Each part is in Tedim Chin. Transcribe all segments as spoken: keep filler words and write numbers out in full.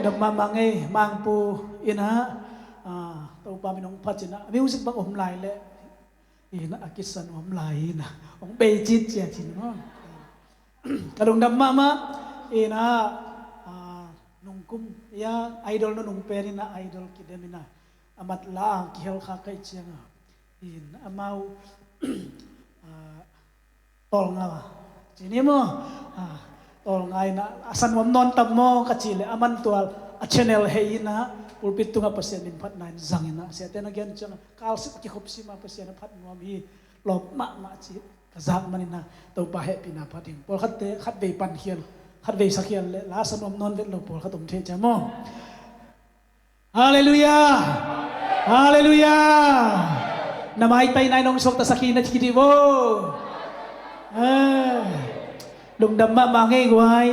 Dam mahmah ngei, Mangpu in ah, ah, Topa min hong phat in ah, music bang om lai leh in ah, a kisan om lai in ah, hong bei citciat in maw. Ka lungdam mahmah in ah, ah, nungkum ia idol nunung pen in ah, idol kidem in ah, a mat la a kihel kha kai ciang a, in amau, ah, tawlnga ci ni maw? Ah, tawlnga in ah, a sa nuam nawn tam maw ka cih leh, a man tual a channel hei in ah, pulpit tungah Pasian min phatna in zang in ah, siate na gen ciang a, kalsip a kikhop sim a, Pasian a phat nuam hi, lawp mahmah ci ka zak man in ah, Topa hehpihna phat ding. Pawlkhatte khatvei pan khial, khatvei sa khial leh la sa nuam nawn vet lo pawlkhat om thei cia maw? Halleluiah! Halleluiah! Na maitai nai nong suakta sakhi na ci kiti vo. Ah. Lungdam mahmah ngei guai.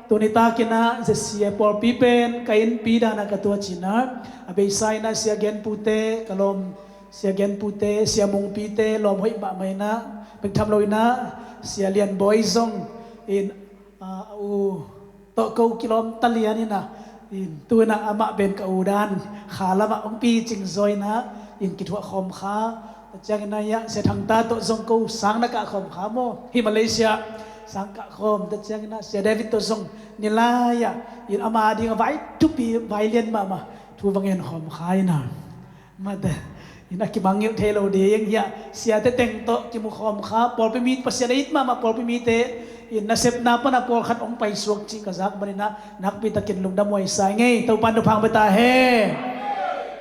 Tuni takin ah, zesia pawlpi pen ka innpi dan ah ka tuak ci in ah, a beisa in ah sia genpute, ka lawm sia genpute, sia mungpite, lawm hoih mahmah in ah, bek tham lo in ah, sia Lian Bawi zong in, ah, a u tawh ko kilawm ta lian in ah, in tu in ah amah pen ka u dan kha lamah hong picing zaw in ah, in kithuah khawm kha. Tua ciangin ah, ia, sia Thangta tawh zong ko sang na kah khawm kha maw? Hi Malaysia sang kah khawm. Tua ciangin ah sia David tawh zong nilai ah, in ama ding a vai thupi, vai lian mahmah thu va ngen khawm kha in ah. Mate in a kimangngilh thei lo ding, ia, siate teng tawh kimu khawm kha, pawlpi mi, Pasian a it mahmah pawlpi mite in nasepna pan a pawlkhat hong paisuak cih ka zak man in ah, nakpi takin lungdam huai sa ing ei. Topa in thupha hong pia ta hen.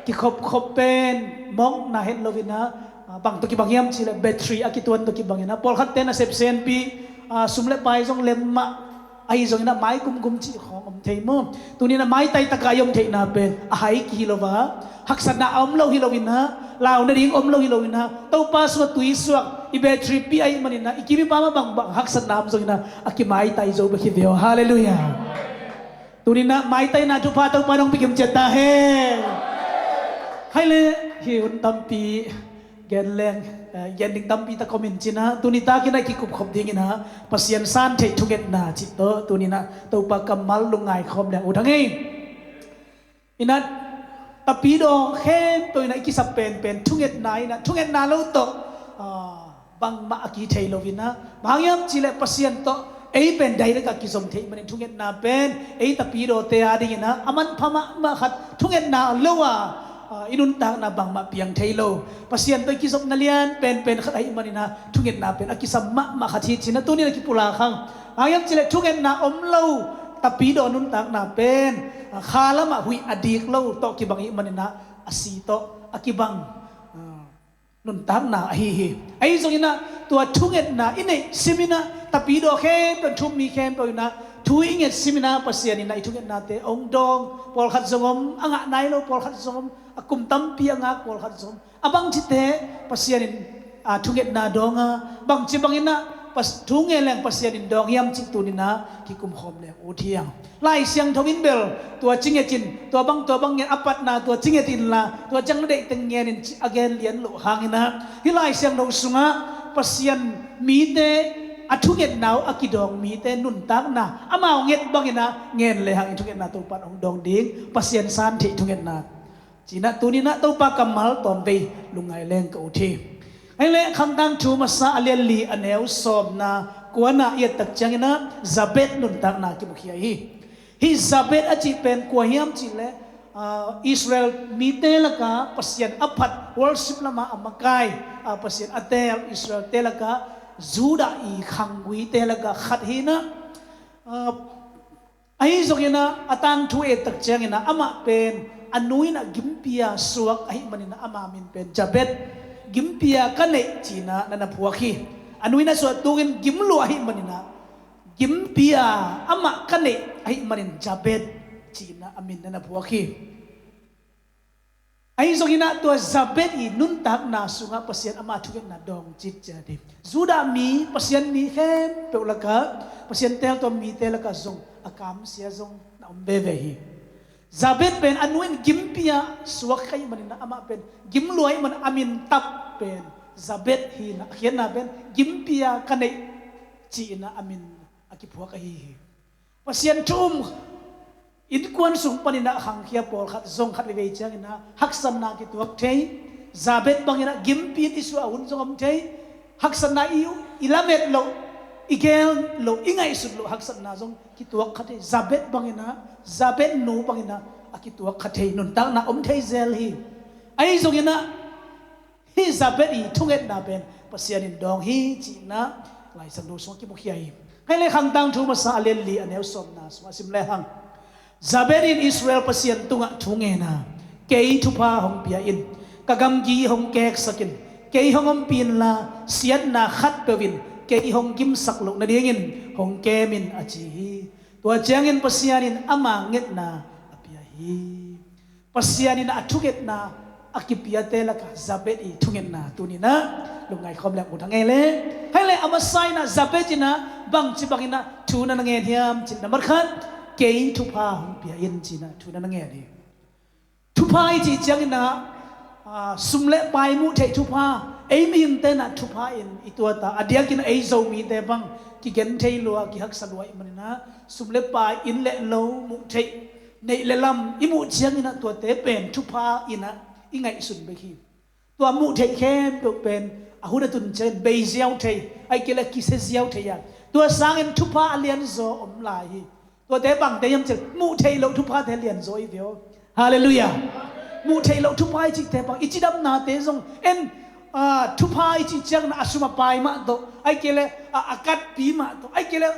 Kikhopkhop pen mawkna het lo in ah, ah, bang tawh kibang hiam cih leh battery a kituan tawh kibang in ah, pawlkhatte nasep senpi, ah, sum le pai zong lem mah, ahi zongin ah mai gumgum cih khawng om thei maw? Tuni in ah maitai tak a i om theihna pen a hai kihi lo a, haksatna a om lo hi lo in ah, lau nading om lo hi lo in ah, Topa sungah tui suak, i battery pi ahih man in ah, i kim i pam ah bangbang haksatna om zongin ah, a kimaitai zo bek hi ve aw. Halleluiah. Tuni in ah maitaina thupha Topa in hong pia kim ciat ta hen. Hai leh, hi hun tampi gen leng, eh, gen ding tampi tak om in cin ah, tuni takin ah kikupkhop dingin ah, Pasian san theih thungetna cih tawh tuni in ah Topa kammal lungngai khawm leng ut hang ei. In ah, tapidaw khempeuh in ah i kisap penpen thungetna in ah, thungetna lo tawh, ah, bangmah a kithei lo in ah, bang hang hiam cih leh Pasian tawh ei pen direct a kizom theih man in, thungetna pen ei tapidawte a dingin ah a manpha mahmah khat, thungetna lo a, ah, i nuntakna bangmah piang thei lo. Pasian tawh i kizopna lian penpen khat ahih man in ah, thungetna pen a kisam mahmah khat hi cin ah, tuni in ah kipulak hang. Bang hang hiam cih leh thungetna om lo tapidaw nuntakna pen, ah, kha lamah huih a dik lo tawh kibang ahih man in ah, a si tawh a kibang, ah, nuntakna ahi hi. Ahi zongin ah tua thungetna i neih sim in ah, tapidaw khempeuh, thu-um mi khempeuh in ah thu i nget sim in ah, Pasian in ah i thungetnate hong dawng pawlkhat zong om, a ngah nai lo pawlkhat zong om, a kum tampi a ngak pawlkhat zong om. A bangcite Pasian in, ah, thungetna dawng a, bangci bangin ah Pas-, thu ngen leng Pasian in dawng hiam cih tuni in ah kikum khawm leng ut hi hang. Lai Siangtho in bel tua ci nget in, tua bang, tua bang ngen a patna, tua ci nget inla, tua ciang na deih teng ngen in ci a gen lian loh hangin ah, hih Lai Siangtho sungah Pasian mite a thungetna uh a kidawng mite nuntakna amau nget bangin ah ngen lehang i thungetna Topa in hong dawng ding, Pasian san theih thungetna. Ci in ah tuni in ah Topa kammal tawmvei lungngai leng ka ut hi. Ahi leh, Khangtang Thu Masa a lian li a neu sawmna kuana i et tak ciangin ah Jabez nuntakna kimukhia hi. Hih Jabez a cih pen kua hiam cih leh, ah, Israel mite lakah Pasian a phat, worship lamah a makai, ah, Pasian a teel Israelte lakah Judah i khangguite lakah khat hi in ah, ah, ahi zongin ah, a tangthu et tak ciangin ah, amah pen a nu in ah gimpi a suak ahih manin ah, ama min pen Jabez, gimpi a ka neih ci in ah na na phuak hi. A nu in a suah tungin gim lua ahih manin ah, gimpi a amah ka neih ahih manin Jabez ci in ah a min na na phuak hi. Ahi zongin ah tua Jabez i nuntakna sungah Pasian ama thungetna dawng citciat hi. Judah mi, Pasian mi khempeuh lakah, Pasian teeltuam mite lakah zong a kamsia zong na om veve hi. Jabez pen a nu in gimpi a suak ahih manin ah, amah pen gim lua ahih manin a min tap pen Jabez hi in ah, a khiatna pen gimpi a ka neih ci in ah a min a kiphuak ahi hi. Pasian thu-um Innkuan sung panin ah khangkhia pawlkhat zong khat veivei ciangin ah haksatna kituak thei. Jabez bangin ah gimpi in i suah hun zong om thei. Haksatna i, i lamet loh, i gel loh, i ngaihsut loh haksatna zong kituak kha thei. Jabez bangin ah, Jabez nu bangin ah a kituak kha thei, nuntakna om thei zel hi. Ahi zongin ah hih Jabez i thungetna pen Pasian in dawng hi cihna Lai Siangtho sungah kimukhia hi. Hei le Khang Tangthu masa a lian li a neu sawmna sungah sim le hang, Jabez in Israel Pasian tungah thu ngen a, kei thupha hong pia in, ka gamgi hong keksak in, kei hong ompih inla siatna khat peuh in kei hong gimsak loh nadingin hong kem in, a ci hi. Tua ciangin Pasian in ama ngetna a pia hi. Pasian in a thungetna a kipiate lakah Jabez i thungetna tuni-in ah lungngai khawm leng ut hang ei le. Hei le, a masa in ah Jabez in ah bangci bangin ah thu na na ngen hiam cih na, mar khat, kei thupha hong pia in ci-in ah thu na na ngen hi. Thupha i cih ciangin ah, aa, sum le pai muh theih thupha, ei mihingte in ah thupha in i tuat a, a diakin ei Zomite bang kigen thei lua, kihaksa lua ahih manin ah sum le pai, inn le lo, muh theih, neih le lam i muh ciangin ah tuate pen thupha in ah i ngaihsun bek hi. Tua muh theih khempeuh pen a hun a tun ciangin bei ziau thei, ahih kei leh kisia ziau thei a, tua sangin thupha a lianzaw om lai hi. Tuate bangte hiam cih leh muh theih loh thuphate lianzaw hi ve aw. Halleluiah. Muh theih loh thupha i cihte bang, i cidamnate zong en, aa, thupha i cih ciangin a sum a pai mah tawh, ahih kei leh a, a katpi mah tawh, ahih kei leh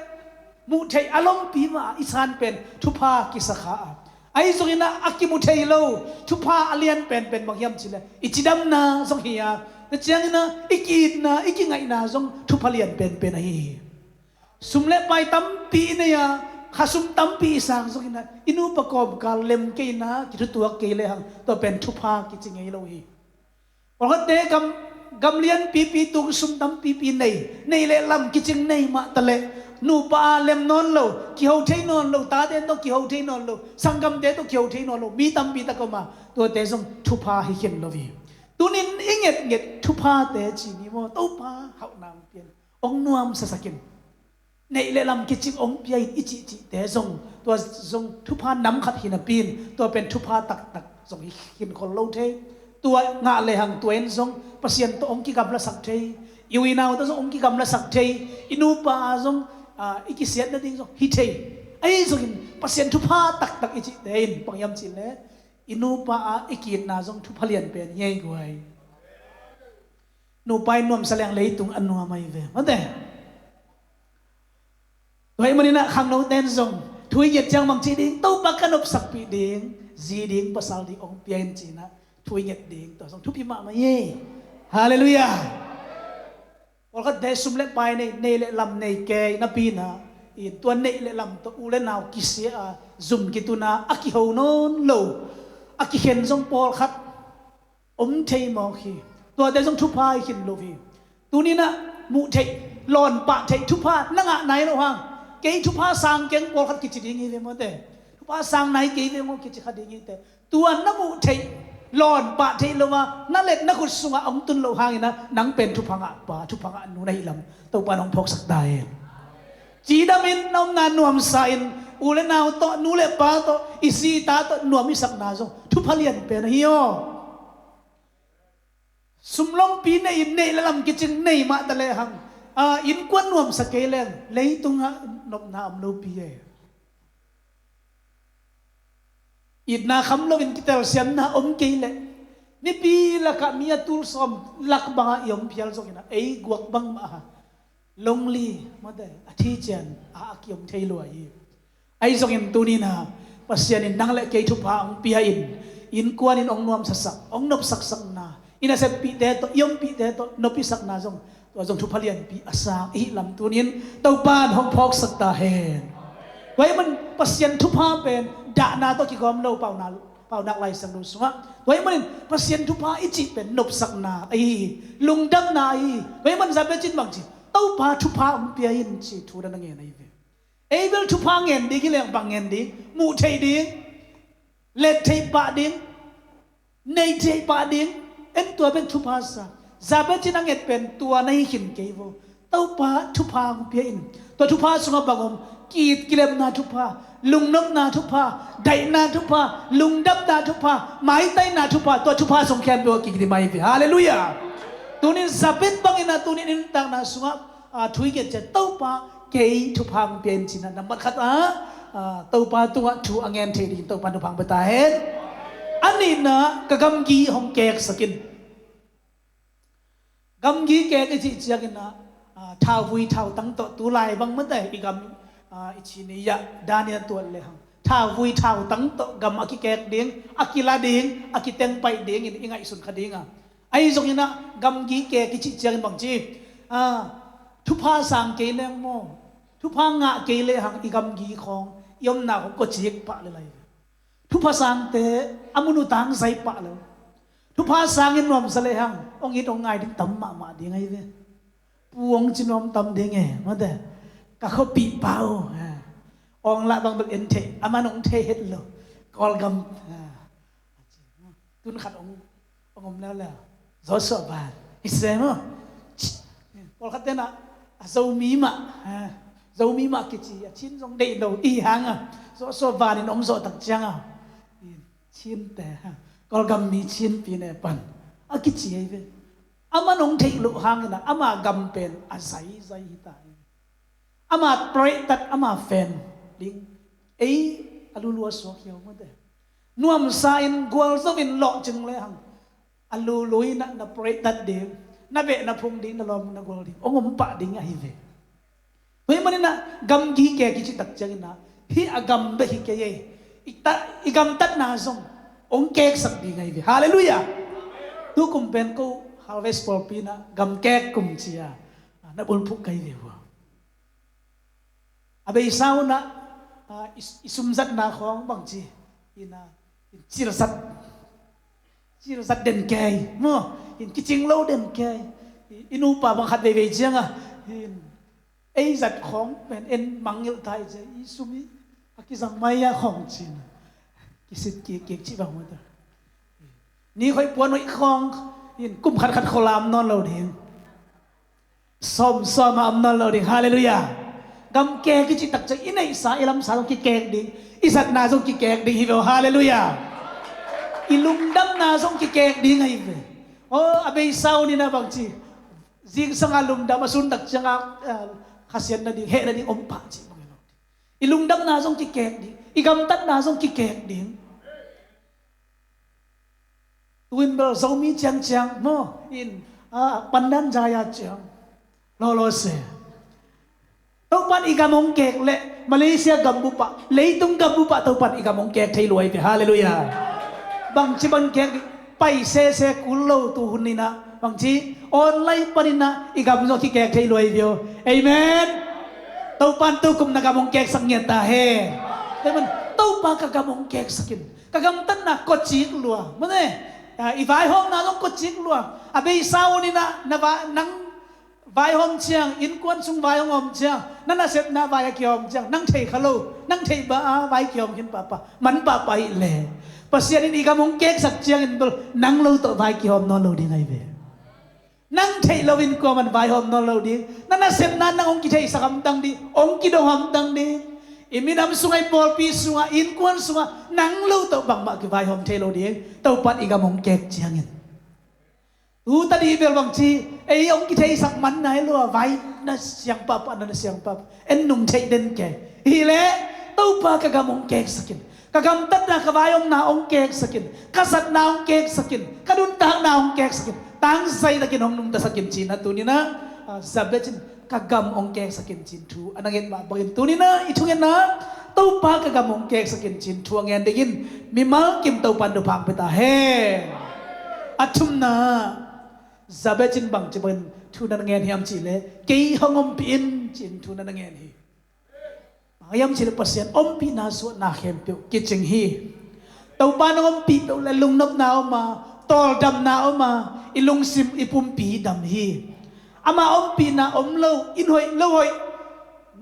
muh theih a lompi mah a i san pen thupha kisa kha a. Ahi zongin ah a kimu thei lo thupha a lian penpen bang hiam cih leh i cidamna zong hi a, tua ciangin ah i ki-itna, i kingaihna zong thupha lian penpen ahi hi. Sum le pai tampi i nei a, khasum tampi i sang zongin ah i nupa kawmkal lem kei in ah kithutuak kei le hang, tua pen thupha kici ngei lo hi. Pawlkhatte gam, gam lianpipi, tung sum tampipi nei, neih le lam kicing nei mah taleh, nupa a lem nawn lo, kiho thei nawn lo, tate tawh kiho thei nawn lo, sanggamte tawh kiho thei nawn lo mi tampi tak om a, tuate zong thupha hi khin lo hi. Tunin i ngetnget thuphate ci ni maw, Topa hauhna hong pia in, hong nuamsasak in, neih le lam kicing hong pia in i cihcihte zong, tua zong thupha nam khat hi napi in, tua pen thupha taktak zong hi khin khol lo thei. Tua ngah le hang tua in zong Pasian tawh hong kigamlasak thei, i u i nau tawh zong hong kigamlasak thei, i nupa a zong, aa, i kisiat nading zong hi thei. Ahi zongin Pasian thupha taktak i cihte in bang hiam cih leh i nupa a i ki-itna zong thupha lian pen hi ei guai. Nupa in nuamsa leng leitung a nuam ahi ve, mate. Tua ahih manin ah khangnote in zong thu i nget ciang bang ci ding, Topa ka nopsakpih ding, zi ding pasal ding hong pia in ci-in ah thu i nget ding, tua zong thupi mahmah hi. Halleluiah. Pawlkhatte sum le pai nei, neih le lam nei kei napi in ah, i tua neih le lam tawh u le nau kisia a, zum kitun a, a kiho nawn lo, a kikhen zong pawlkhat om thei mawk hi. Tuate zong thupha hi khin lo hi. Tuni-in ah muh theih, lawn pah theih thupha na ngah nai loh hang, kei thupha sang keng pawlkhat kici ding hi ve mawte. Thupha sang nai kei ve maw kici kha ding hi te. Tua na muh theih, lawn pah theih lo a na let na khut sungah hong tun loh hangin ah nang pen thupha ngah pa, thupha ngah nu na hih lam Topa in hong phawksak ta hen. Cidam in, na omna nuamsa in, u le nau tawh, nu le pa tawh, i zi i ta tawh nuam i sakna zong thupha lian pen ahi aw. Sum lompi nei in, neih le lam kicing nei mah ta le hang, a, innkuan nuamsa kei leng leitungah nopna om lopi e. Itna kham loin kitelsiamna om kei leh, nipi lakah mi a tul sawm lak bangah i om phial zongin ah ei guak bangmah a lonely, mate, a thi ciang a, a kiom thei lua hi. Ahi zongin tuni-in ah Pasian in nang le kei thupha hong pia in, innkuan in hong nuamsasak, hong nopsaksakna, i naseppihte tawh, i ompihte tawh nopisakna zong, tua zong thupha lianpi a sang i hih lam tuni-in Topa in hong phawksak ta hen. Tua ahih man Pasian thupha pen dahna tawh kigawm lo, paunak, paunak Lai Siangtho sungah. Tua ahih manin Pasian thupha i cih pen nopsakna ahi hi, lungdamna ahi hi. Tua ahih man Jabez in bang ci, Topa thupha hong pia in ci thu na na ngen ahi ve. Ei bel thupha ngen ding hi leng bang ngen ding, muh theih ding, let theih pah ding, nei theih pah ding, en tua bek thupha sa. Jabez in a nget pen tua na hi khin kei vo. Topa thupha hong pia in. Tua thupha sungah bang om, Ki-it kilemna thupha, lungnopna thupha, daihna thupha, lungdamna thupha, maitaina thupha, tua thupha sung khempeuh a kigdim ahi ve. Halleluiah. Tunin Sabbath bangin ah tunin i nuntakna sungah, ah, thu i gen ciang Topa kei thupha hong pia in ci-in ah nambat khat ah, ah, Topa tungah thu a ngen thei dingin Topa thupha hong pia ta hen. A nihna, ka gamgi hong keksak in. Gamgi kek i cih ciangin ah, ah, thauvui thautang tawh tu lai bang mate i gam, ah, i Chin i ah dan in a tuat lehang thauvui thautang tawh gam a kikek ding, a kila ding, a kitengpaih dingin i ngaihsun kha ding a. Ahi zongin ah gamgi kek i cih ciangin bang ci, ah, thupha sang kei leng maw, thupha ngah kei lehang i gamgi khawng, i omna khawng kawcik pah lel lai. Thupha sangte a mun uh tangzai pah lo. Thupha sangin nuamsa lehang hong it hong ngai ding tam mahmah ding ahi ve. Pu hong ci nuam tam ding e, mate. Ka khuapih pa uh, ha. Hong lah bang bel en thei, aman hong thei het lo. Kawlgam, ha. Tun khat hong, hong om leuleu. Joshua Van. Hi se maw. Pawlkhat ten ah, a Zomi mah, ha. Zomi mah kici, a Chin zong deih lo i hang a. Joshua Van in hong zawh tak ciang a, Chin te, ha. Kawlgam mi Chin pi ne pan a kici ahi ve. Aman hong theih loh hangin ah ama gam pen a zaizai hi ta hi. Ama praittat, ama fen ding. Ei a lulu a suak hiau mate. Nuamsa in gualzo in lawhcing lehang a lulu in ah na praittat ding, na beh na phung ding, na lawm na gual ding hong om pah ding ahi ve. Tua ahih manin ah gamgi kek i cih tak ciangin ah hih a gam bek hi kei ei. I ta, i gamtatna zong hong keksak ding ahi ve. Halleluiah. Tukum pen ko Harvest pawlpi in ah gam kek kum ci-a na bulphuh kei ve uh a. A beisa un ah, ah, i, i sumzatna khawng bang ci, in ah, in cilzat, cilzat den kei maw, in kicing lo den kei. I, i nupa bang khat veivei ciang a, in ei zat khawng pen en mangngilh ta hi ci, i sum i a kizang mai a khawng ci-in ah kisit kikkik cih bang uh ta. Ni khoih puan hoih khawng in kum khatkhat khualam nawn lo ding. Sawmsawm a om nawn lo ding. Halleluiah. Gam kek i cih tak ciang i neihsa i lamsa zong kikek ding, i zatna zong kikek ding hi ve uh. Halleluiah. I lungdamna zong kikek ding ahi ve. Aw, a beisa un in ah bang ci, zingsang a lungdam a sun tak ciang a, ah, khasiat nading, heh nading om pah cih bang hi lo. I lungdamna zong kikek ding, i gamtatna zong kikek ding. Tu-in bel Zomi ciangciang maw, in, ah, pandan zaya ciang lawlaw se. Topan i gam hong kek leh Malaysia gambup ah, leitung gambup ah Topan i gam hong kek thei lua hi ve. Halleluiah. Bangci bang kek ding, pai sese kul lo tu hun in ah, bangci online panin ah i gam zong kikek thei lua hi ve uh. Amen. Topan tukum na gam hong keksak ngiat ta hen. Amen. Topa ka gam hong keksak in. Ka gamtatna kawcik lua. Mane, ah, i vaihawmna zong kawcik lua. A beisa un in ah, na va, nang vaihawm ciang, innkuan sung vai hong om ciang, na nasepna vai a kihawm ciang, nang thei kha lo, nang theih bah a vai kihawm khin pahpah, man pahpah hi leh, Pasian in i gam hong keksak ciangin bel nang lo tawh vai kihawm nawn lo ding ahi ve. Nang theih loin kuaman vaihawm nawn lo ding. Na nasepna nang hong kitheihsak hamtang ding, hong kidong hamtang ding. I minam sungah, i pawlpi sungah, innkuan sungah nang lo tawh bangmah kivaihawm thei lo ding, Topan i gam hong kek ciangin. Tu tadih bel bangci, ei hong kitheihsak man nai lo a, vai na siang pahpah, na na siang pahpah, en nung theih den kei. Hi leh, Topa ka gam hong keksak in. Ka gamtatna, ka vaihawmna hong keksak in, ka zatna hong keksak in, ka nuntakna hong keksak in, tangzaitakin hong nungtasak in ci-in ah tuni-in ah, ah, Jabez in ka gam hong keksak in ci-in thu a na nget mah bangin tuni-in ah i thungetna, Topa ka gam hong keksak in ci-in thu a ngen dingin mimal kim Topan thupha hong pia ta hen. A thumna, Jabez in bangci bangin thu na na ngen hiam cih leh, kei hong ompih in ci-in thu na na ngen hi. Bang hiam cih leh Pasian ompihna suahna khempeuh kicing hi. Topa nong ompih peuh leh lungnopna om a, tawldamna om a, i lungsim i pumpi dam hi. Ama ompihna om lo, inn hoih lo hoih,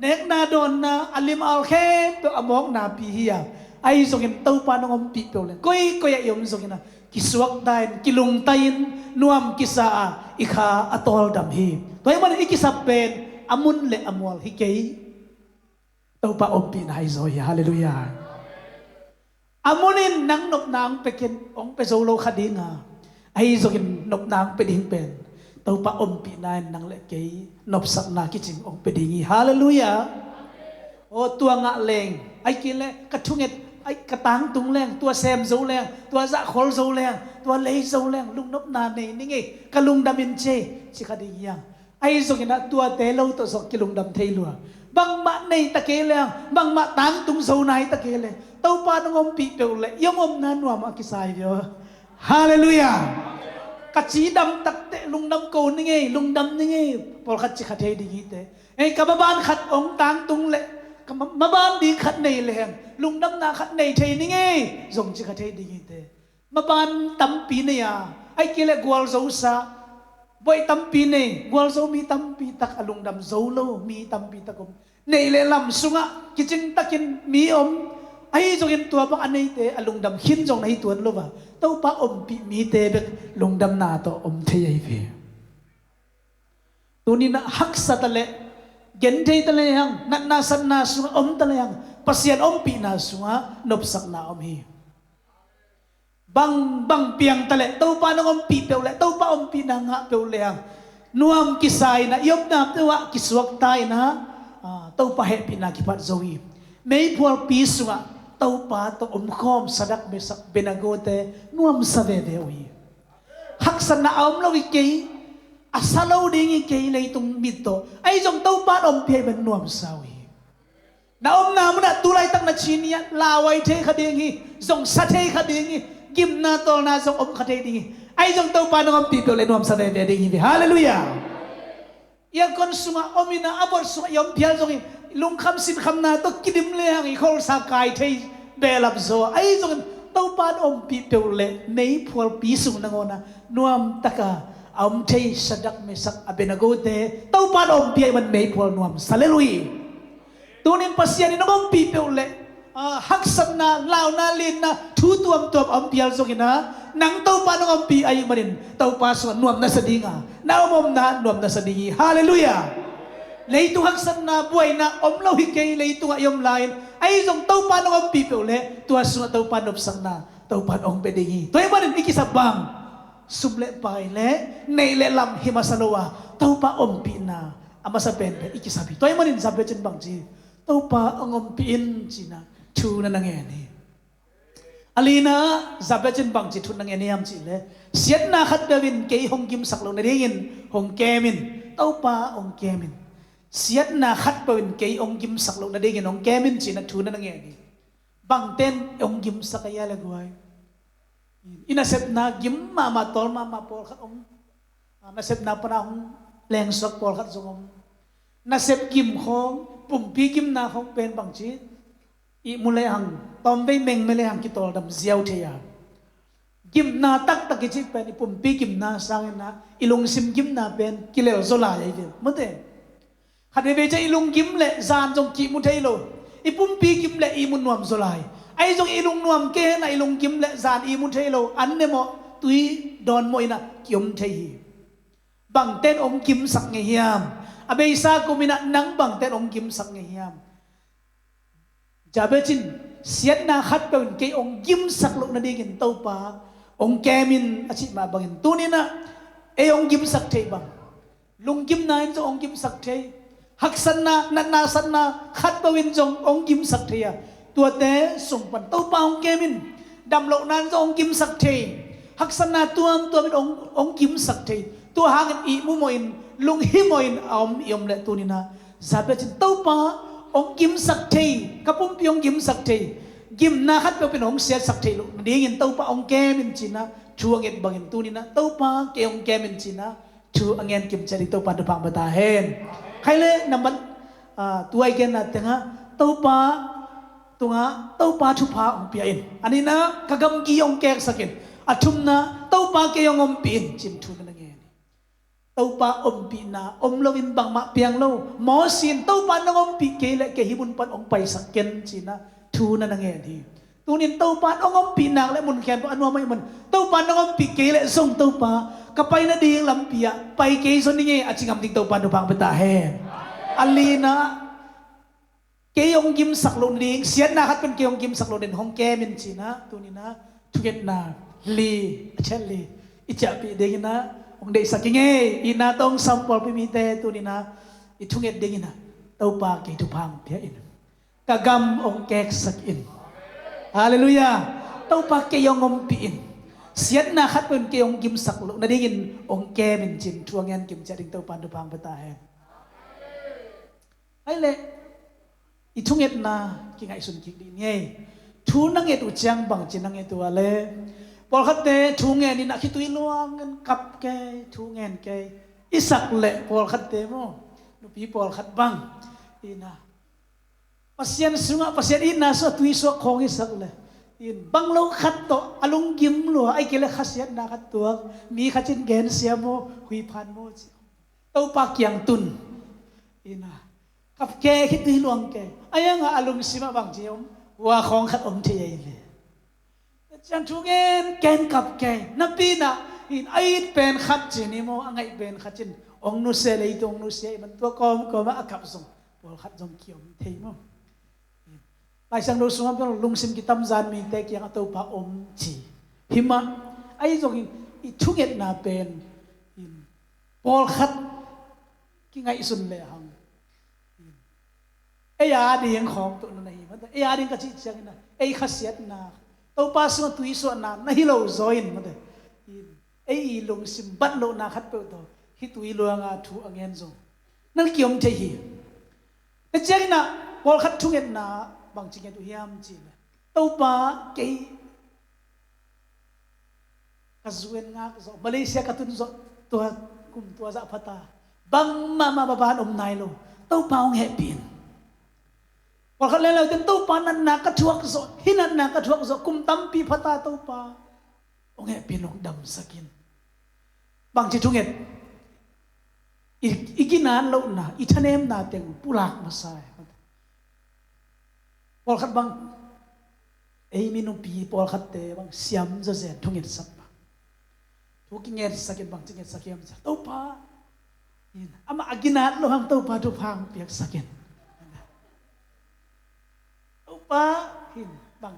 nekna dawnna, a lim a al khempeuh a mawkna pi hi a. Ahi zongin Topa nong ompih peuh leh koikoi ah i om zongin ah kisuakta in, kilungta in, nuam kisa a, i kha a tawldam hi. Tua ahih manin i kisap pen a mun le a mual hi kei. Topa ompihna ahi zaw hi. Halleluiah. A munin nang nopna hong pia khin, hong pia zo lo kha ding a, ahi zongin nopna hong pia ding pen Topa ompihna in nang le kei nopsakna kicing hong pia ding hi. Halleluiah. Aw, tua ngah leng, ai kei le ka thunget, ai ka tangtung leng, tua sem zo leng, tua zahkhol zo leng, tua lei zo leng, lungnopna nei ning ei, ka lungdam in ci ei, ci kha ding hi hang. Ahi zongin ah tuate lo tawh zong kilungdam thei lua. Bangmah nei ta kei leng, bangmah tangtung zo nai ta kei leng, Topa nong ompih peuh leh i hong omna nuam a kisa hi ve aw. Halleluiah. Ka cidam takteh lungdam ko ning ei, lungdam ning ei, pawlkhat ci kha thei ding hi te. Ei, ka maban khat hong tangtung leh, ka ma-, maban ding khat nei leng, lungdamna khat nei thei ning ei, zong ci kha thei ding hi te. Maban tampi nei a, ai kei le gualzo sa, buai tampi nei, gualzo mi tampi tak a lungdam zo lo mi tampi tak om. Neih le lam sungah kicing takin mi om, ahi zongin tua bang a neite a lungdam khin zong na hi tuan lo a, Topa ompih mite bek lungdamna tawh om thei ahi ve. Tuninah haksa ta leh, genthei ta lehang, natna satna sungah om ta lehang, Pasian ompihna sungah nopsakna om hi. Bang, bang piang ta leh, Topa nong ompih peuh leh, Topa ompihna ngah peuh lehang, nuam kisa inah, i omna peuh ah kisuakta inah, ah, Topa hehpihna kipat zo hi. Meiphualpi sungah Topa tawh omkhawm Sadrak, Mesak, Abednego te nuamsa veve uh hi. Haksatna a om lo hi kei, a sa lo ding hi kei leitung mit tawh. Ahi zong Topa in ompih ahih man nuamsa uh hi. Na omna munah tulaitak na ci ni ah lauhuai thei kha ding hi, zong sa thei kha ding hi, gimna tawlna zong om kha thei ding hi. Ahi zong Topa nong ompih peuh leh nuamsa veve ding hi ve. Halleluiah. Aircon sungah om inah, a vot sungah i om phial zongin lungkham sinkhamna tawh kidim lehang i kholsa kai thei behlap zaw. Ahi zongin Topa in ompih peuh leh meiphualpi sung nangawnah nuamtaka a om thei Sadrak, Mesak, Abednego te Topa in ompih ahih man meiphual nuamsa lel uh hi. Tunin Pasian in hong ompih peuh leh, ah, haksatna, launa, linna, thu tuamtuam a om phial zongin ah, nang Topa nong ompih ahih manin Topa sungah nuam na sa ding a, na om omna nuam na sa ding hi. Halleluiah. Leitung haksatna, buaina om lo hi kei leitungah i om lai-in, ahi zong Topa nong ompih peuh leh tua sungah Topa nopsakna Topa in hong pia ding hi. Tua ahih manin i kisap bang, sum le pai le neih le lam hi masa lo a, Topa ompihna a masa penpen i kisap hi. Tua ahih manin Jabez in bang ci, Topa hong ompih in cinah thu na na ngen hi. A linah Jabez in bang ci thu na ngen hiam cih leh, siatna khatpeuh in kei hong gimsak loh nadingin hong kem in. Topa hong kem in. Siatna khatpeuh in kei hong gimsak loh nadingin hong kem in cinah thu na na ngen hi. Bangten hong gimsak a hia le guai? I nasepna gim mahmah, tawl mahmah pawlkhat om. Ah, nasepna pana hong lengsuak pawlkhat zong om. Nasep gim khawng, pumpi gimna khawng pen bangci, ihmu lehang, tawmvei mengme lehang kitawldam ziau thei a. Gimna taktak i cih pen i pumpi gimna sangin ah i lungsim gimna pen kilel zaw lai ahi ve. Mate. Khatvei ciang i lunggim leh zan zong kihmu thei lo. I pumpi gim leh ihmu nuam zaw lai. Ahi zong i lungnuam kei henah i lunggim leh zan ihmu thei lo. An ne mawh, tui dawn mawh inah kiom thei hi. Bangten hong gimsak ngei hiam? A beisa kum inah nang bangten hong gimsak ngei hiam? Jabez in, siatna khatpeuh in kei hong gimsak loh nadingin Topa hong kem in a cih mah bangin, tuninah ei hong gimsak thei bang, lunggimna in zong hong gimsak thei, haksatna, natna satna khatpeuh in zong hong gimsak thei a, tuate sung pan Topa hong kem in. Damlohna in zong hong gimsak thei, haksatna tuamtuam in hong, hong gimsak thei. Tua hangin ihmu mawhin, lunghimawhin a om i om leh tuninah Jabez in, Topa hong gimsak thei, ka pumpi hong gimsak thei, gimna khatpeuh pen hong siatsak thei loh nadingin Topa hong kem in cinah thu a nget bangin, tuninah Topa kei hong kem in cinah thu a ngen kim ciat ding Topa in thupha hong pia ta hen. Khai le nambat, ah, tua i genna tengah Topa tungah Topa thupha hong pia in. A nihna, ka gamgi hong keksak in. A thumna, Topa kei hong ompih in cin thu na na ngen hi. Topa ompihna om loin bangmah piang lo. Moses in, Topa nong ompih kei leh kei hih mun pan hong paisak ken cinah thu na na ngen hi. Tunin Topa in hong ompih nak leh mun khempeuh a nuam ahih man, Topa nong ompih kei leh zong Topa, ka pai nading lampi ah pai kei zaw ning ei a ci ngam ding Topa in thupha hong pia ta hen. A lina, kei hong gimsak loh nading, siatna khat pen kei hong gimsak loh nading hong kem in ci-in ah, tuni-in ah thungetna li, a ciat li i ciahpih dingin ah hong deihsak ing ei. Itna tawh hong sam pawlpi mite, tuni-in ah i thunget dingin ah Topa kei thupha hong pia in. Ka gam hong keksak in. Halleluiah. Topa kei hong ompih in. Siatna khat pen kei hong gimsak loh nadingin hong kem in ci-in thu a ngen kim ciat ding Topa in thupha hong pia ta hen. Ai leh, i thungetna kingaihsun kik dih ni ei. Thu na nget uh ciang bangci na nget uh a le. Pawlkhatte thu ngen in ah khitui luang in kap kei, thu ngen kei. I sak leh pawlkhatte maw, nupi pawlkhat bang in ah Pasian sungah, Pasian itna sungah tui suak khawng i sak leh, in bang lo khat tawh a lunggim lua, ahih kei leh khasiatna khat tuak, mi khat in gensia maw, huiphan maw ci. Topa kiang tun in ah kap kei, khitui luang kei. A iangah a lungsimah bangci om, hua khawng khat om thei ei le. Ciang thu ngen kei, kap kei. Napi-in ah in a it pen khat ci ni maw, a ngaih pen khat in hong nusia, leitung hong nusia ahih man tua kawmkawm ah a kap zong pawlkhat zong kiom thei maw. Lai Siangtho sungah pen lungsim kitamzan mite kiangah Topa om ci. Hi mah, ahi zongin i thungetna pen in pawlkhat kingaihsun lehang ei a ding khawng tuahna na hi mate. Ei a ding ka cih ciangin ah ei khasiatna, Topa sungah tui suahna na hi lo zaw in mate. Ei i lungsim bat lohna khat peuh tawh khitui luanga thu a ngen zong na kiom thei hi. Tua ciangin ah pawlkhat thungetna bangci nget uh hiam cih leh, Topa kei ka zu en ngak zawh, Malaysia ka tun zawh, tua kum tua zah phata bangmah mah baban om nai lo. Topa hong hehpih in. Pawlkhat leuleu ten Topa natna ka thuak zawh, hih natna ka thuak zawh, kum tampi phata Topa hong hehpih in, hong damsak in. Bangci thunget, i, i ginat lohna, i thanemna teng pulak masa e. Pawlkhat bang, ei mi nupi pawlkhatte bang siam zawzen thungetsak bang. Thu kingetsak in, bangci ngetsak hiam cih leh, Topa in, amah a ginat loh hang Topa thupha hong piaksak in. Topa in bang,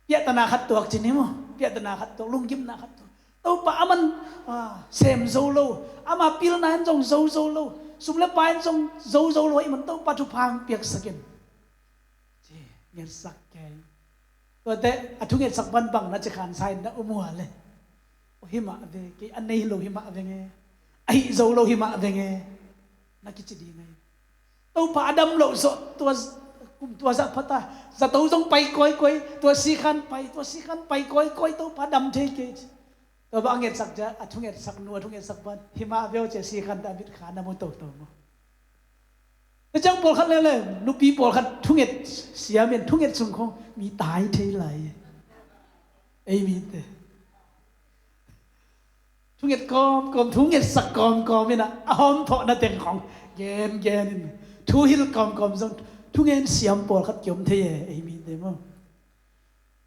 piahtana khat tuak ci ni maw, piahtana khat tuak, lunggimna khat tuak. Topa aman, ah, sem zo lo, ama pilna in zong zo zo lo, sum le pai in zong zo zo lo ahih man Topa thupha hong piaksak in. Ci, ngetsak kei. Tuate a thungetsak bang bang na ci khansa in na um uh a le, aw, hi mah ve, kei a nei lo hi mah ve nge, a hih zo lo hi mah ve nge, na kici ding ei. Topa a dam loh zawh, tua z-, kum tua zah phata zato zong pai kawikawi, tua sikhan pai, tua sikhan pai kawikawi, Topa dam thei kei ci. Tua bang a ngetsak ciang, a thungetsak nu, a thungetsak pa in, hi mah ve aw ci-a sikhan tawh a mit kha na mu toto maw. Tua ciang pawlkhat leuleu, nupi pawlkhat thunget siam in, thunget sung khawng mi tai thei lai. Ei mite thunget kawmkawm, thungetsak kawmkawm in ah, a hawmthawhna teng khawng gengen in, thuhilh kawmkawm zong, thungen siam pawlkhat kiom thei e, ei mite maw.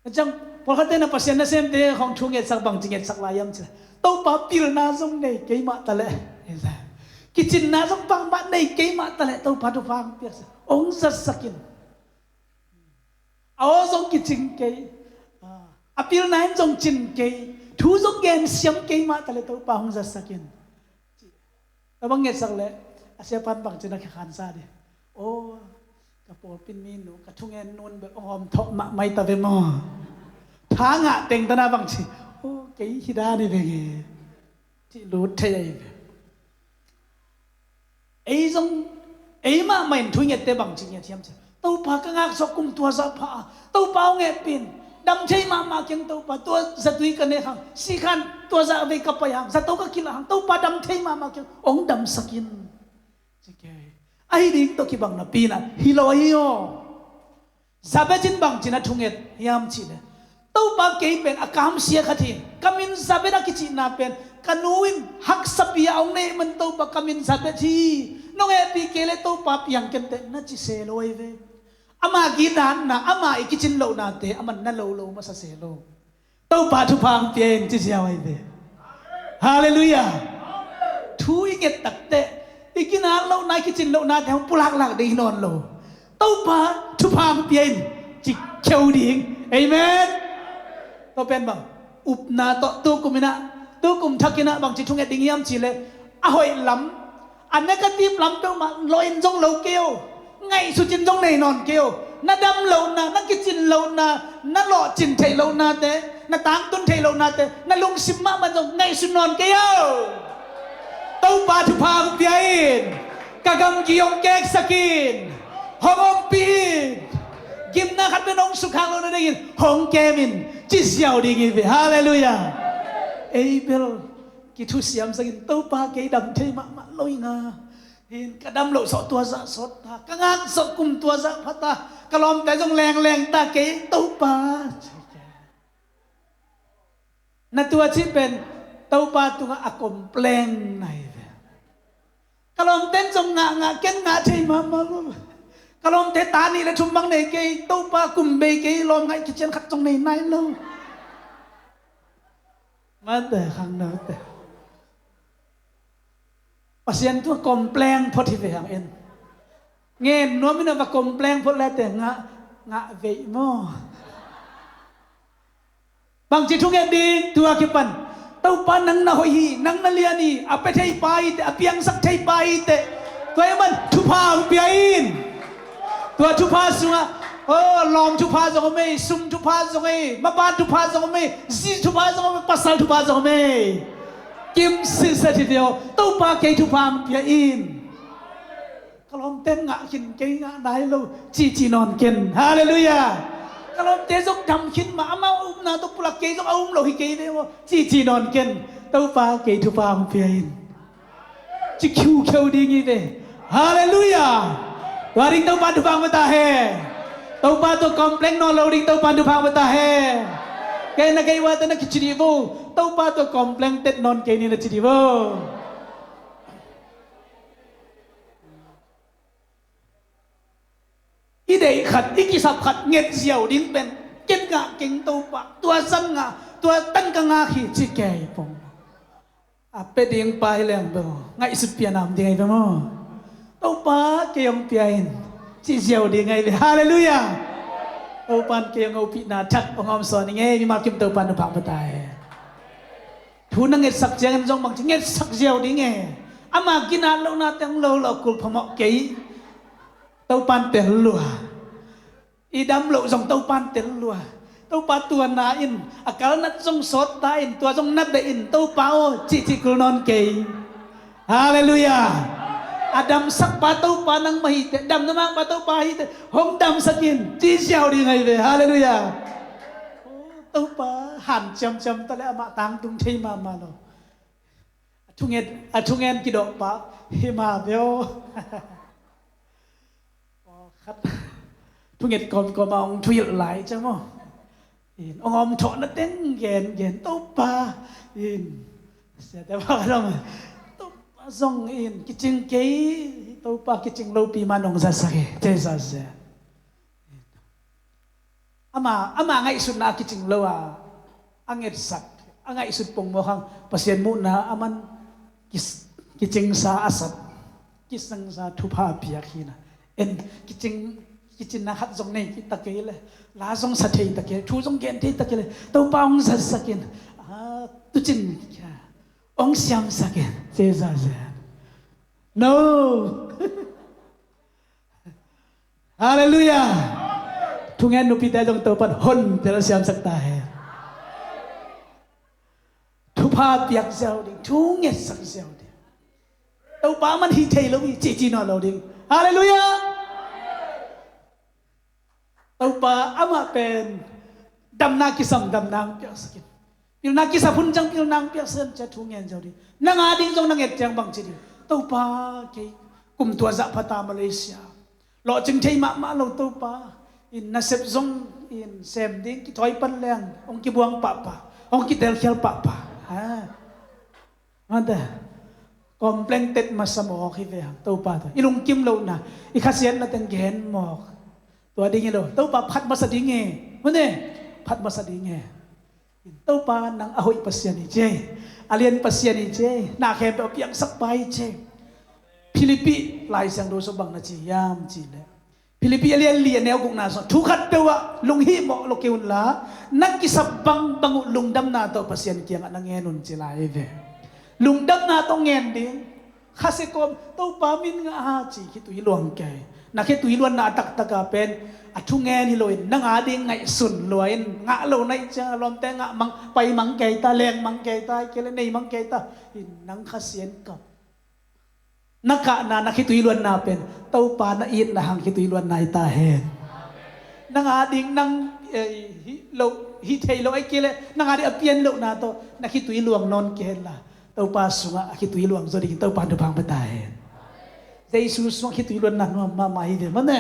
Tua ciang pawlkhatte in ah Pasian nasemte khawng thu ngetsak, bangci ngetsak lai hiam cih leh, Topa pilna zong nei kei mah taleh, kicinna zong bangmah nei kei mah taleh, Topa thupha hong piaksak, hong zatsak in. A aw zong kicing kei, a pilna in zong cin kei, thu zong gensiam kei mah taleh Topa hong zatsak in. Tua bang ngetsak leh a siapa in bangci na kikhansa ding? Aw, ka pawlpi minu, ka thungen nu in bel hong hawmthawh mahmah hi ta ve maw. Tha ngah teng tan ah bangci, aw, kei hi dan hi ve nge, cih lut thei ahi ve. Ei zong, ei mahmah in thu i ngette bangci nget hiam cih leh, Topa ka ngak zawh kum tua zah pha a, Topa hong hehpih in, dam thei mahmah keng Topa, tua zatui ka nek hang, sikhan tua zah vei ka pai hang, zato ka kilah hang, Topa dam thei mahmah keng, hong damsak in, ci kei. Ahi ding tawh kibang napi in ah hi lo hi aw. Jabez in bangci na thunget hiam cih leh, Topa, kei pen a kamsia khat hi, ka min Jabez a kicihna pen ka nu in haksapi a hong neih man Topa, ka min Jabez hi, nong hehpih kei leh Topa piang ken teh, na ci se lo ahi ve. Ama ginatna, ama i kicin lohnate a man na lo lo masa se lo. Topa thupha hong pia in ci ziau ahi ve. Halleluiah. Thu i nget takteh i ginat lohna, i kicin lohnate hong pulaklak ding hi nawn lo. Topa thupha hong pia in, ci kheu ding. Amen. Tua pen bang, upna tawh tukum in ah, tukum thak in ah bangci thunget ding hiam cih leh, a hoih lam, a negative lam peuhmah lawh in zong lo kei o, ngaihsut in zong nei nawn kei o. Na dam lohna, na kicin lohna, na lawhcin theih lohnate, na tangtun theih lohnate, na lungsim mahmah zong ngaihsut nawn kei o. Topa thupha hong pia in, ka gamgi hong keksak in, hong ompih in, gimna khat pen hong sukhak loh nadingin hong kem in, ci ziau ding hi ve. Halleluiah. Ei bel kithusiamsak in, Topa kei dam thei mahmah lo ing a, hin ka dam loh zawh tua zah sawt ta, ka ngak zawh kum tua zah pha ta, ka lawmte zong lengleng ta kei Topa. Na tua cih pen Topa tungah a complain na hi ve. Ka lawmten zong ngah ngah, ken ngah thei mahmah lo. Ka lawmte ta nih le thum bang nei kei, Topa kum bei kei, lawm ngaih kician khat zong nei nai lo. Mate khangnote, Pasian tungah complain phot hi ve hang in. Ngen nuam in a va complain phot lete ngah, ngah veih maw? Bangci thunget ding tua kipan, Topa nang na hoih hi, nang na lian hi, a pia thei pa hi teh, a piangsak thei pa hi teh, tua ahih man thupha hong pia in. Tua thupha sungah, oh, lawm thupha zong om ei, sum thupha zong ei, maban thupha zong om ei, zi thupha zong om ei, pasal thupha zong om ei. Kim sitset hi tio, Topa kei thupha hong pia in. Ka lawmte ngah khin, kei ngah nai lo, cici nawn ken. Halleluiah. Ka lawmte zong dam khin mah, amau upna tawh pulak, kei zong a um lo hi kei ve maw, cici nawn ken. Topa kei thupha hong pia in, ci khiukheu ding hi ve. Halleluiah. Tua ding Topa thupha hong pia ta hen. Topa tawh complain nawn lo ding Topa thupha hong pia ta hen. Kei na kei uate na kici dih vo, Topa tawh complain tet nawn kei ni na ci dih vo. I deih khat, i kisap khat nget ziau ding pen, ken ngah keng Topa, tua zan ngah, tua tan ka ngak hi ci kei pong. A pia ding pa hi leng bel ngaihsut pian a om ding ahi ve maw? Topa kei hong pia in, ci ziau ding ahi ve. Halleluiah. Topa in kei hong hopihna thak hong hawmsawn ing ei, mimal kim Topa in thupha hong pia ta hen. Thu na ngetsak ciangin zong bangci ngetsak ziau ding e. Ama ginat lohna teng lo lo kul phamawh kei. Topa in tel lua. I dam loh zong Topa in tel lua. Topa tua na in a kal nat zong sawt ta in, tua zong na beh in, Topa aw, cihcih kul nawn kei. Halleluiah. A damsak pa Topa nangmah hi teh, damna mang pa Topa hi teh, hong damsak in, ci ziau ding ahi ve. Halleluiah. Topa han ciamciam ta le amah tangtung thei mahmah lo. A thungen, a thungen kidawh pah hi mah ve aw. Pawlkhat thunget kawmkawm a hong thuhilh lai ciang maw? In, hong om thawhna teng gen, gen Topa. In, siate pa zong, Topa zong in kicing kei, Topa kicing lopi man hong zatsak hi, ci sa sia. Ama, ama ngaihsutna a kicing lo a, a ngetsak, a ngaihsut pongmawk hang Pasian muhna a man kis-, kicingsa a sat, kicingsa thupha a piak hi na. En kicing, kicinna khat zong nei kei ta kei le, la zong sa thei ta kei le, thu zong gen thei ta kei le, Topa hong zatsak in, a, tucin hong siamsak in, ci sa sia. No. Halleluiah. Thungen nupite zong Topa in hontel siamsak ta hen. Thupha piak ziau ding, thu ngetsak ziau ding. Topa man hih thei lo hi, cihcih nawn lo ding. Halleluiah. Topa amah pen damna kisam damna hong piaksak in, pilna kisap hun ciang pilna hong piaksak in, ci-a thu ngen ziau ding. Nang a ding zong na nget ciang bangci ding? Topa, kei kum tua zah pha ta Malaysia. Lawhcing thei mahmah lo Topa. In nasep zong in sem ding kithawi pan leng hong kibuang pahpah, hong kitelkhial pahpah. Ha. Mate, complain tet masa mawk hi ve hang Topa tawh. I lungkim lohna, i khasiatna teng gen mawk. Tua ding hi lo, Topa phat masa ding e. Mate, phat masa ding e. Topa nang a hoih Pasian hi ci e. A lian Pasian hi ci e. Na khempeuh a piangsak pa hi ci e. Philippi Lai Siangtho sung bang na ci hiam cih leh, Philippi a lian li a neu gukna sungah thu khat peuh ah lunghimawh lo kei unla, na kisap bangbang uh lungdamna tawh Pasian kiangah na ngen un ci lai ve. Lungdamna tawh ngen ding. Khasia kawm, Topa min ngah a ci khitui luang kei. Na khitui luanna a taktak a pen a thungen hi loin nang a ding ngaihsun lua in, ngah lo na ih ciang a lawmte ngah mang, pai mang kei ta, leng mang kei ta, kei le nei mang kei ta. Hi nang Khasia in kap. Na kahna, na khitui luanna pen Topa na itna hang khitui luanna hi ta hen. Nang a ding nang, eh, hih lo, hih theih lo ai kei le nang a ding a pian lohna tawh na khitui luang nawn kei hen la, Topa sungah a khitui luang zaw dingin Topa thupha hong pia ta hen. Jesu sungah khitui luanna nuam mahmah hi ve maw ne.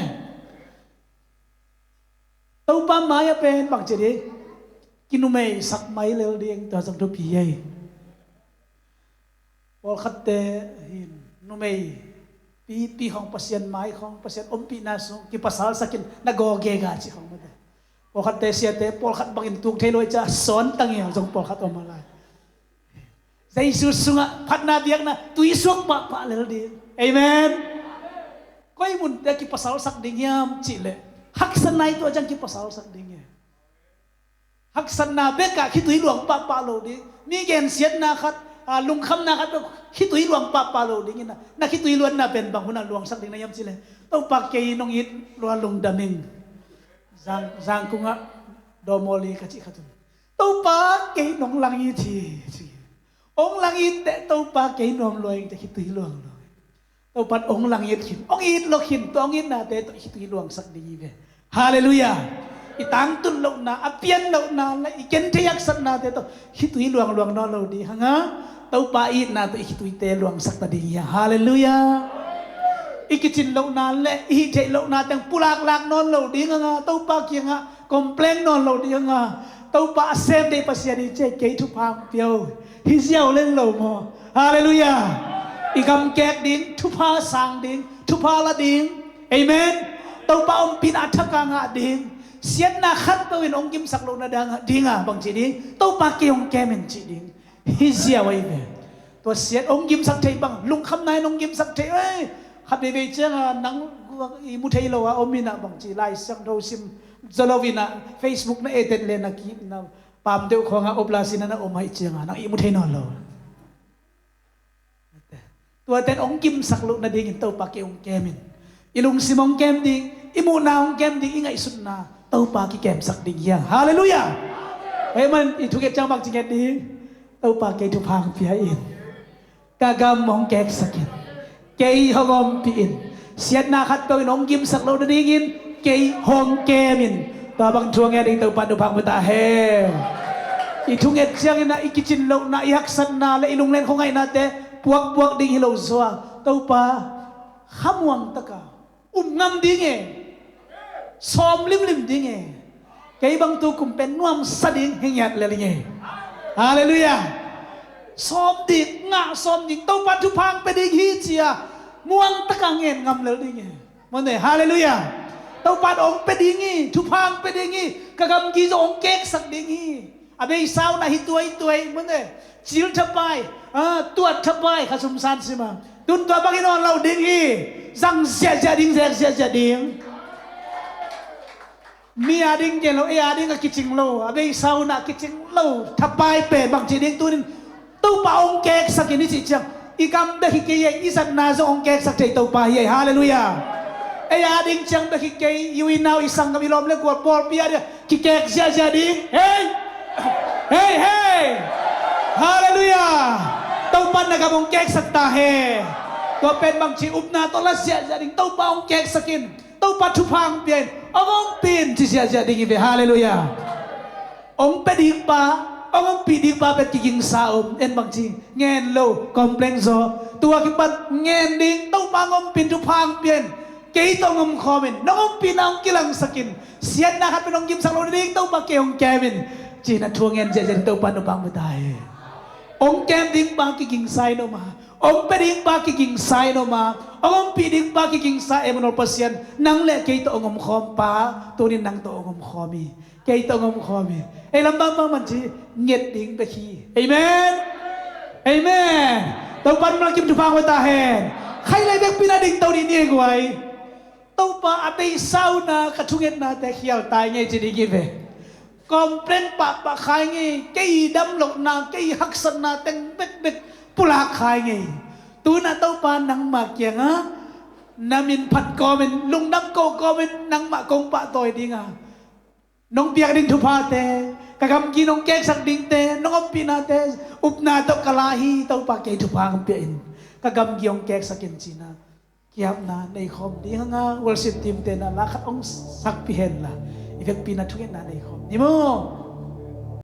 Topa mai-ah pen bangci ding, kinumeisak mai lel ding, tua zong thupi hi. Pawlkhatte hin numei pipi khawng, Pasian mai khawng, Pasian ompihna sung kipasalsakin na gawgega ci khawng mate. Pawlkhatte siate pawlkhat bangin tuk thei lo i ca sawn tangial zong pawlkhat om a lai. Jesu sungah phatna biakna tuisuak pahpah lel ding. Amen. Koi munte kipasalsak ding hiam cihleh, haksatna i tuah ciang kipasalsak ding hi. Haksatna bekah khitui luang pahpah lo ding. Mi gensiatna khat, a, lungkhamna khat bek khitui luang pahpah lo ding ina, na khitui luanna pen bang hunah luangsak ding na hiam cihleh, Topa kei nong it lua lungdam ing. Zang, Zangkungah dawmawli ka cih khat un. Topa kei nong lang it hi ci. Hong lang it teh Topa kei nuam lua ing teh khitui luang lo. Topa hong lang it khin, hong it lo khin, tua hong itnate tawh khitui luangsak ding hi ve. Halleluiah. I tangtun lohna, a pian lohna le i genthei haksatnate tawh khitui luangluang nawn lo ding hanga, Topa itna tawh i khituite luangsak ta ding hi. Halleluiah. I kicin lohna le i hih theih lohna teng pulaklak nawn lo ding hanga, Topa kiangah complain nawn lo ding hanga, Topa a sem dei Pasian hi cia kei thupha hong pia uh. Hi ziau len lo maw? Halleluiah. I gam kek ding, thupha sang ding, thupha la ding. Amen. Topa ompihna a thak a ngah ding. Siatna khat peuh in hong gimsak lohna dang, dinga bang ci ding, Topa kei hong kem in ci ding. Hi ziau ahi ve. Tua siat hong gimsak thei bang, lungkhamna in hong gimsak thei. Ei, khat veivei cianga nang i mu thei lo a om inah bang ci, Lai Siangtho sim zaw lo inah Facebook na et et le na kip na pam deuh khawngah oblasi na na om ahih cianga nang i mu thei nawn lo. Tuaten hong gimsak loh nadingin Topa kei hong kem in. I lungsim hong kem ding, i muhna hong kem ding, i ngaihsutna Topa kikemsak ding hi hang. Halleluiah. Hei man, i thuget ciang bang ci nget ding? Topa kei thupha hong pia in. Ka gam hong keksak in. Kei hong ompih in. Siatna khat peuh in hong gimsak loh nadingin kei hong kem in. Tua bang thu a ngen ding Topa thupha hong pia ta hen. I thunget ciangin ah i kicin lohna, i haksatna le i lunglen khuangaihnate puakpuak ding hi lo zaw a, Topa khamuang taka um ngam ding e. Sawm limlim ding e. Kei bang tu kum pen nuamsa ding hi ngiat lel ding e. Halleluiah. Sawm ding, ngah sawm ding, Topa thupha hong pia ding hi ci-a muang taka ngen ngam lel ding e. Mawne, halleluiah. Topa hong pia ding hi, thupha hong pia ding hi, ka gamgi zong hong keksak ding hi. A beisa un ah hi tuaituai, mawne, cil thapai, a, tuat thapai, kha sumsan sima. Tun tua bangin awn lo ding hi. Zang ziahziah ding, zek ziahziah ding. Mi a ding gen lo, ei a ding a kicing lo, a beisa un ah kicing lo thapai pen bang ci ding tunin Topa hong keksak in i cih ciang, i gam bek hi kei ei, i zatna zong hong keksak thei Topa hi ei. Halleluiah. Ei a ding ciang bek hi kei, i u i nau, i sanggam, i lawm le gual, pawlpi a ding kikek ziahziah ding. Hei! Hei, hei! Halleluiah. Topa na gam hong keksak ta hen. Tua pen bang ci, upna tawh la ziahziah ding, Topa hong keksak in. Topa thupha hong pia in, hong ompih in ci ziahziah ding hi ve. Halleluiah. Hong pia ding pa, hong ompih ding pa pen kigingsa om, en bang ci, ngen lo, complain zaw. Tua kipan ngen ding, Topa hong ompih in, thupha hong pia in, kei tawh hong omkhawm in, nong ompihna hong kilangsak in, siatna khat pen hong gimsak loh nading Topa kei hong kem in, ci-in a thu a ngen ziahziah ding Topa thupha hong pia ta hen. Hong kem ding pa kigingsa in om a, hong pia ding pa kigingsa in om a, hong ompih ding pa kigingsa, Emmanuel Pasian, nang le kei tawh hong omkhawm pa, tunin nang tawh hong omkhawm hi. Kei tawh hong omkhawm hi. Ei lam bangbang man ci, nget ding bek hi. Amen. Amen. Topa min kim thupha hong pia ta hen. Khailei bekpi na dingto dih ni ei guai. Topa a beisa uh na ka thungetnate khial tai ngei ci ding hi ve. Complain pahpah khai ngei, kei damlohna, kei haksatna teng bekbek pulak khai ngei. Tu-in ah Topa nangmah kiangah na min phat kawmin, lungdam ko kawmin nangmah kong pahtawi ding a, nong piak ding thuphate, ka gamgi nong keksak dingte, nong ompihnate, upna tawh ka la hi. Topa, kei thupha hong pia in, ka gamgi hong keksak in, ci-in ah kiapna nei khawm ding hang a, worship team te na la khat hong sakpih hen la, i vekpi-in ah thungetna nei khawm ni maw.